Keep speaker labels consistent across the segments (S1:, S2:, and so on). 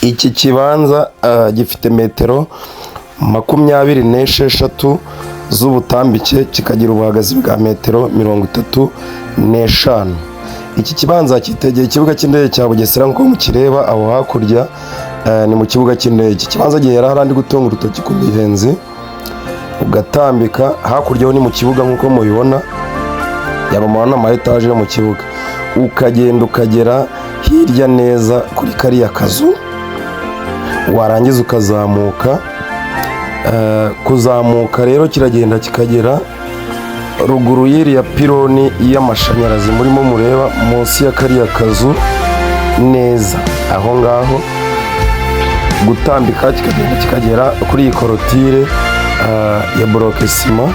S1: Iki kibanza gifite metero 26 z'ubutambike, kikagira ubuhagazi bwa metero 35. Iki kibanza cyitegeye ikibuga cy'indege cya Bugesera nk'uko mukireba aho hakurya. Ni mu kibuga cy'indege. Iki kibanza gihera hariya ndi gutunga urutoki ku mihenzi, ugatambika hakurya ho ni mu kibuga nk'uko mubibona, yaba mubona ama etaje yo mu kibuga, ukagenda ukagera hirya neza kuri kariya kazu, warangiza ukazamuka. Kuzamuka rero kiragenda kikagera ruguru y'iriya pironi y'amashanyarazi murimo mureba munsi ya kariya kazu neza aho ngaho, gutambika kikagenda kikagera kuri iyi clôture ya bloc ciment.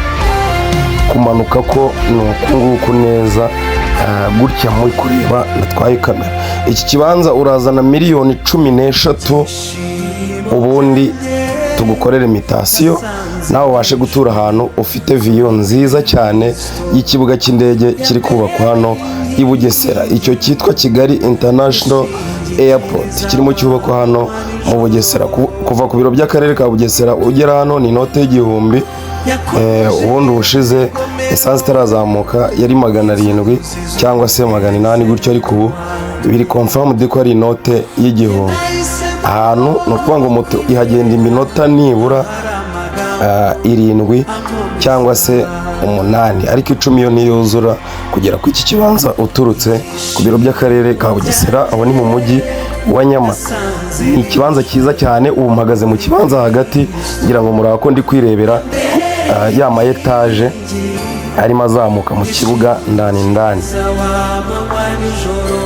S1: Kumanuka ko ni uku nguku neza, gutya muri kureba natwaye kamera. Iki kibanza urazana miliyoni 13, ubundi tugukorere mutation, nawe ubashe gutura ahantu ufite view nziza cyane y'ikibuga cy'indege kiri kubakwa hano i Bugesera, icyo cyitwa Kigali International Airport kirimo cyubakwa hano mu Bugesera. Kuva ku biro by'akarere ka Bugesera ugera hano ni inote y'igihumbi. Ubundi ubushize essence itarazamuka yari 700 cyangwa se 800 gutyo, ariko ubu biri confirmed ko ari inote y'igihumbi. Ahantu ni ukuvuga ngo moto ihagenda iminota nibura 7 cyangwa se 8, ariko 10 yo ntiyuzura kugera ku iki kibanza uturutse ku biro by'akarere ka Bugesera. Aho ni mu mujyi wa Nyamata. Ni ikibanza cyiza cyane. Ubu mpagaze mu kibanza hagati, ngira ngo muraba ko ndi kwirebera ya ma etaje arimo azamuka mu kibuga ndani ndani.
S2: Wamanywa nijoro.